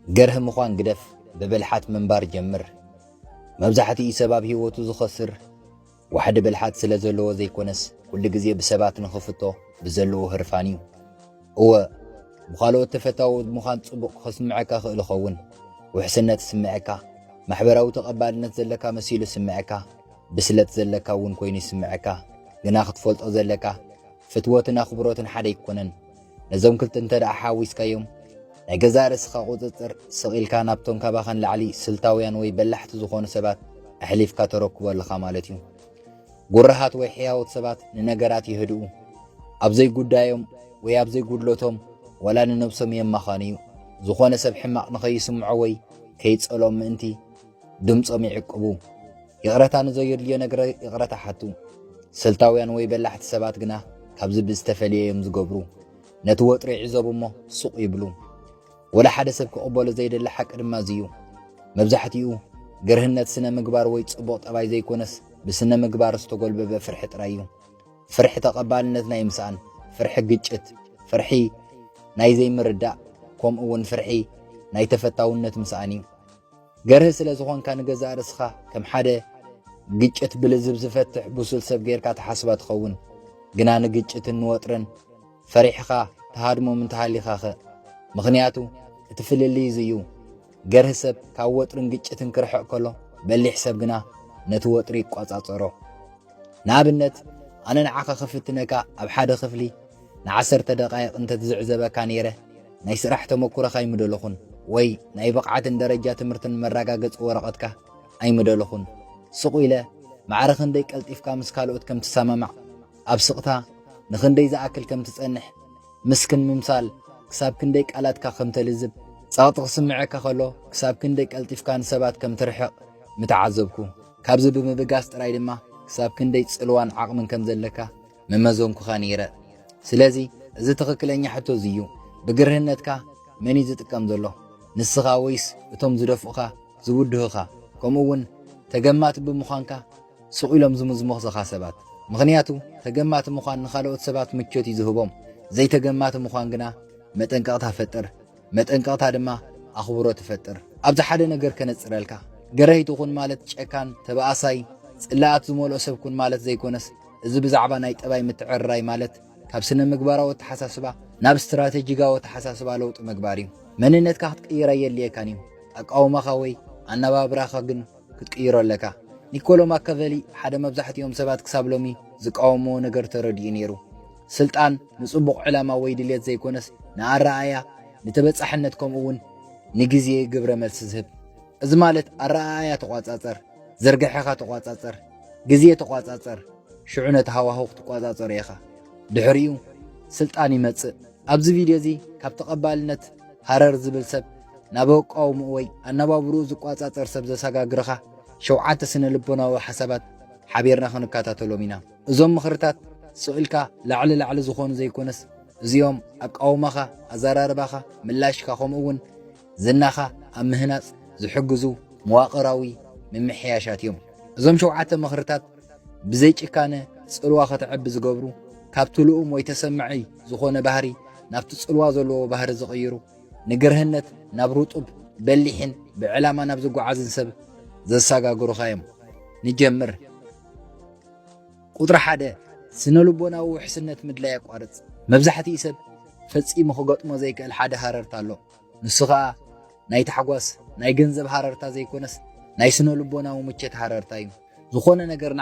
ገርህ ምዃን ግደፍ፣ ብብልሓት ምንባር ጀምር። መብዛሕትኡ ሰብ ኣብ ህይወቱ ዝኸስር ዋሕዲ ብልሓት ስለ ዘለዎ ዘይኮነስ፣ ኩሉ ግዜ ብሰባት ንኽፍቶ ብዘለዎ ህርፋን እዩ። እወ፣ ብኻልኦት ተፈታዊ ምዃን ጽቡቕ ከስምዐካ ክእል ይኸውን። ውሕስነት ይስምዐካ፣ ማሕበራዊ ተቐባልነት ዘለካ መሲሉ ይስምዐካ፣ ብስለት ዘለካ እውን ኮይኑ ይስምዐካ። ግና ክትፈልጦ ዘለካ፣ ፍትወትን ኣኽብሮትን ሓደ ኣይኮነን። ነዞም ክልተ እንተ ደኣ ሓዊስካዮም፣ ናይ ገዛእ ርእስኻ ቁጽጽር ስቕ ኢልካ ናብቶም ካባኻ ንላዕሊ ስልታውያን ወይ በላሕቲ ዝኾኑ ሰባት ኣሕሊፍካ ተረክቦ ኣለኻ ማለት እዩ። ጉርሃት ወይ ሕያዎት ሰባት ንነገራት የህድኡ። ኣብ ዘይጉዳዮም ወይ ኣብ ዘይጉድለቶም ዋላ ንነብሶም የማኻንዩ። ዝኾነ ሰብ ሕማቕ ንኸይስምዖ ወይ ከይጸሎም ምእንቲ ድምጾም ይዕቅቡ። ይቕረታ ንዘየድልዮ ነገር ይቕረታ ሓቱ። ስልታውያን ወይ በላሕቲ ሰባት ግና ካብዚ ብዝተፈልየ እዮም ዝገብሩ። ነቲ ወጥሪ ይዕዘቡ እሞ ሱቕ ይብሉ። ወላ ሓደ ሰብ ክቕበሎ ዘይደሊ ሓቂ ድማ እዚ እዩ። መብዛሕትኡ ገርህነት ስነ ምግባር ወይ ጽቡቕ ጠባይ ዘይኮነስ፣ ብስነ ምግባር ዝተጎልበበ ፍርሒ ጥራይ እዩ። ፍርሒ ተቐባልነት ናይ ምስኣን፣ ፍርሒ ግጭት፣ ፍርሒ ናይ ዘይምርዳእ፣ ከምኡ እውን ፍርሒ ናይ ተፈታውነት ምስኣን እዩ። ገርህ ስለ ዝኾንካ ንገዛእ ርእስኻ ከም ሓደ ግጭት ብልዝብ ዝፈትሕ ብሱል ሰብ ጌርካ ትሓስባ ትኸውን። ግና ንግጭትን ንወጥርን ፈሪሕኻ ትሃድሞም እንተሃሊኻኸ? ምኽንያቱ እቲ ፍልልይ እዚ እዩ። ገርህ ሰብ ካብ ወጥርን ግጭትን ክርሕቕ ከሎ፣ በሊሕ ሰብ ግና ነቲ ወጥሪ ይቋጻጸሮ። ንኣብነት፣ ኣነ ንዓኻ ክፍትነካ ኣብ ሓደ ክፍሊ ንዓሰርተ ደቓይቕ እንተ ዝዕዘበካ ነይረ፣ ናይ ስራሕ ተመኩሮኻ ኣይምደለኹን፣ ወይ ናይ ብቕዓትን ደረጃ ትምህርትን መረጋገጺ ወረቐትካ ኣይምደለኹን። ስቕ ኢለ፣ ማዕረ ክንደይ ቀልጢፍካ ምስ ካልኦት ከም ትሰማማዕ፣ ኣብ ስቕታ ንኽንደይ ዝኣክል ከም ትጸንሕ፣ ምስክን ምምሳል ክሳብ ክንደይ ቃላትካ ከም ተልዝብ፣ ጸቕጢ ክስምዐካ ከሎ ክሳብ ክንደይ ቀልጢፍካ ንሰባት ከም ትርሕቕ ምተዓዘብኩ። ካብዚ ብምብጋስ ጥራይ ድማ ክሳብ ክንደይ ጽልዋን ዓቕምን ከም ዘለካ መመዘንኩኻ ነይረ። ስለዚ እዚ ትኽክለኛ ሕቶ እዚ እዩ። ብግርህነትካ መን እዩ ዝጥቀም ዘሎ? ንስኻ ወይስ እቶም ዝደፍኡኻ፣ ዝውድሁኻ? ከምኡ እውን ተገማቲ ብምዃንካ ስቕ ኢሎም ዝምዝሙኻ ሰባት። ምኽንያቱ ተገማቲ ምዃን ንኻልኦት ሰባት ምቾት እዩ ዝህቦም። ዘይተገማቲ ምዃን ግና መጠንቀቕታ ፈጥር። መጠንቀቕታ ድማ ኣኽብሮት ትፈጥር። ኣብዚ ሓደ ነገር ከነጽረልካ። ገረሂት ኩን ማለት ጨካን፣ ተባኣሳይ፣ ጽላኣት ዝመልኦ ሰብ ኩን ማለት ዘይኮነስ፣ እዚ ብዛዕባ ናይ ጠባይ ምትዕርራይ ማለት ካብ ስነ ምግባራዊ ኣተሓሳስባ ናብ ስትራቴጂካዊ ኣተሓሳስባ ለውጢ ምግባር እዩ። መንነትካ ክትቅይር ኣየድልየካን እዩ። ኣቃውማኻ ወይ ኣነባብራኻ ግን ክትቅይሮ ኣለካ። ኒኮሎ ማካቨሊ ሓደ መብዛሕትኦም ሰባት ክሳብ ሎሚ ዝቃወምዎ ነገር ተረዲኡ ነይሩ። ስልጣን ንጽቡቕ ዕላማ ወይ ድልየት ዘይኮነስ፣ ንኣረኣእያ፣ ንተበጻሕነት፣ ከምኡ እውን ንግዜ ግብረ መልሲ ዝህብ። እዚ ማለት ኣረኣእያ ተቋጻጸር፣ ዝርግሐኻ ተቋጻጸር፣ ግዜ ተቋጻጸር፣ ሽዑ ነቲ ሃዋህው ክትቋጻጸሮ ኢኻ። ድሕሪኡ ስልጣን ይመጽእ። ኣብዚ ቪድዮ እዚ ካብ ተቐባልነት ሃረር ዝብል ሰብ ናብ ኣቃውምኡ ወይ ኣነባብርኡ ዝቋጻጸር ሰብ ዘሰጋግርኻ ሸውዓተ ስነ ልቦናዊ ሓሳባት ሓቢርና ክንከታተሎም ኢና። እዞም ምኽርታት ስቕ ኢልካ ላዕሊ ላዕሊ ዝኾኑ ዘይኮነስ፣ እዚኦም ኣቃውማኻ፣ ኣዘራርባኻ፣ ምላሽካ፣ ከምኡ እውን ዝናኻ ኣብ ምህናጽ ዝሕግዙ መዋቕራዊ ምምሕያሻት እዮም። እዞም ሸውዓተ ምኽርታት ብዘይ ጭካነ ጽልዋ ከተዕቢ ዝገብሩ፣ ካብቲ ልኡም ወይ ተሰማዒ ዝኾነ ባህሪ ናብቲ ጽልዋ ዘለዎ ባህሪ ዝቕይሩ፣ ንግርህነት ናብ ርጡብ፣ በሊሕን ብዕላማ ናብ ዝጓዓዝን ሰብ ዘሰጋግሩኻ እዮም። ንጀምር። ቁጽሪ ሓደ፣ ስነ ልቦናዊ ውሕስነት ምድላይ ኣቋርጽ። መብዛሕትኡ ሰብ ፈጺሙ ክገጥሞ ዘይክእል ሓደ ሃረርታ ኣሎ። ንሱ ኸኣ ናይ ታሕጓስ፣ ናይ ገንዘብ ሃረርታ ዘይኮነስ፣ ናይ ስነ ልቦናዊ ምቸት ሃረርታ እዩ። ዝኾነ ነገር